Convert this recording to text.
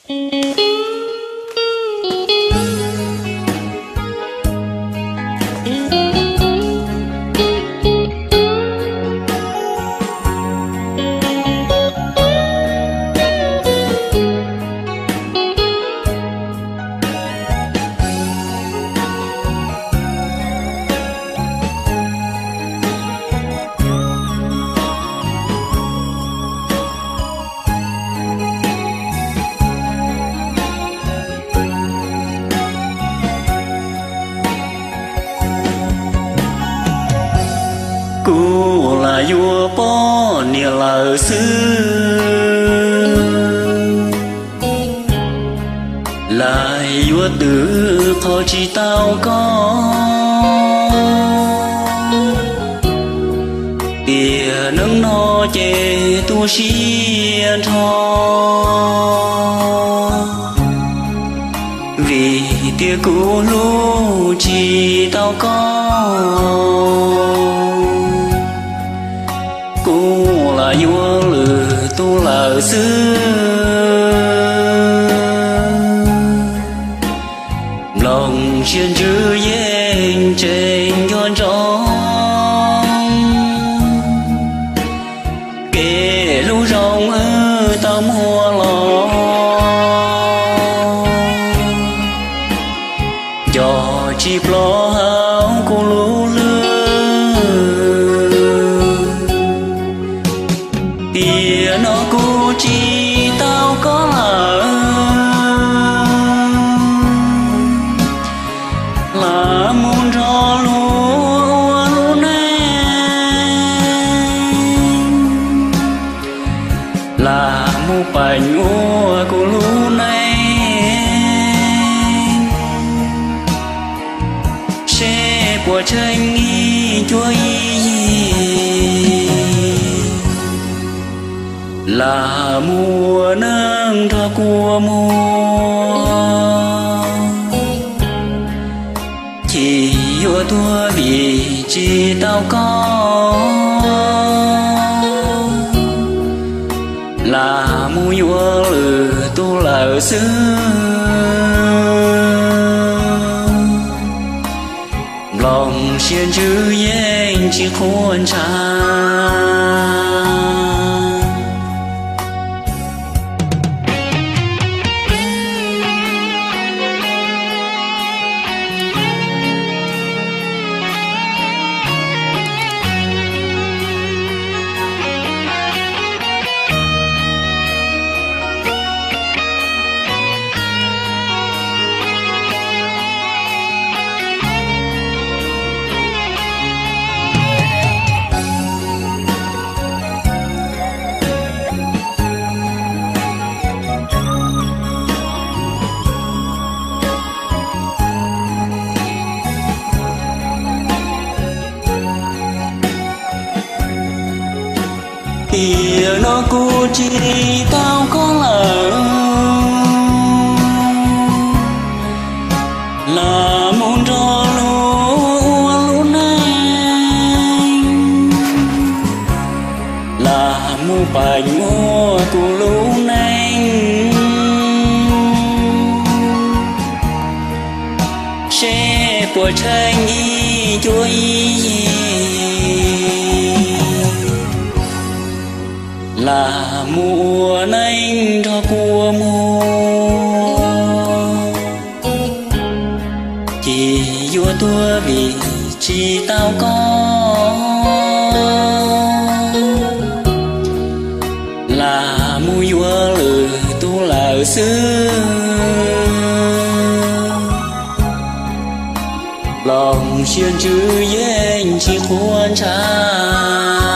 Kuv lam yuav poj niam lawm xwb, lam yuav twb qhov tsis tau koj. Tiam neej no ces tu siab nrho, vim tias kuv hlub tsis tau koj. Kuv lam yuav lwm tus lawm xwb, nplooj siab ntsws yeej tseem nco ntsoov. Kev hlub zoo wb tau muaj los, nco tsis ploj hauv kuv lub hlwb. Tiam no kuv tsis tau koj lawm, lam mus nrog luag ua lub neej, lam mus paim ua kuv lub neej, seb puas tsheej ib cuab ib yig, lam mus ua neej nrog kua muag. Chim yuav tuag vim tsis tau koj, lam mus yuav lwm tus lawm xwb, nplooj siab ntsws yeej tsis qhuas ntshav. Tiam no kuv tsis tau koj lawm, lam mus nrog luag ua lub neej, lam mus paim ua kuv lub neej, seb puas tsheej ib cuab ib yig, lam mus ua neej nrog kua muag. Chim yuav tuag vim tsis tau koj, lam mus yuav lwm tus lawm xwb, nplooj siab ntsws yeej tsis qhuas ntshav.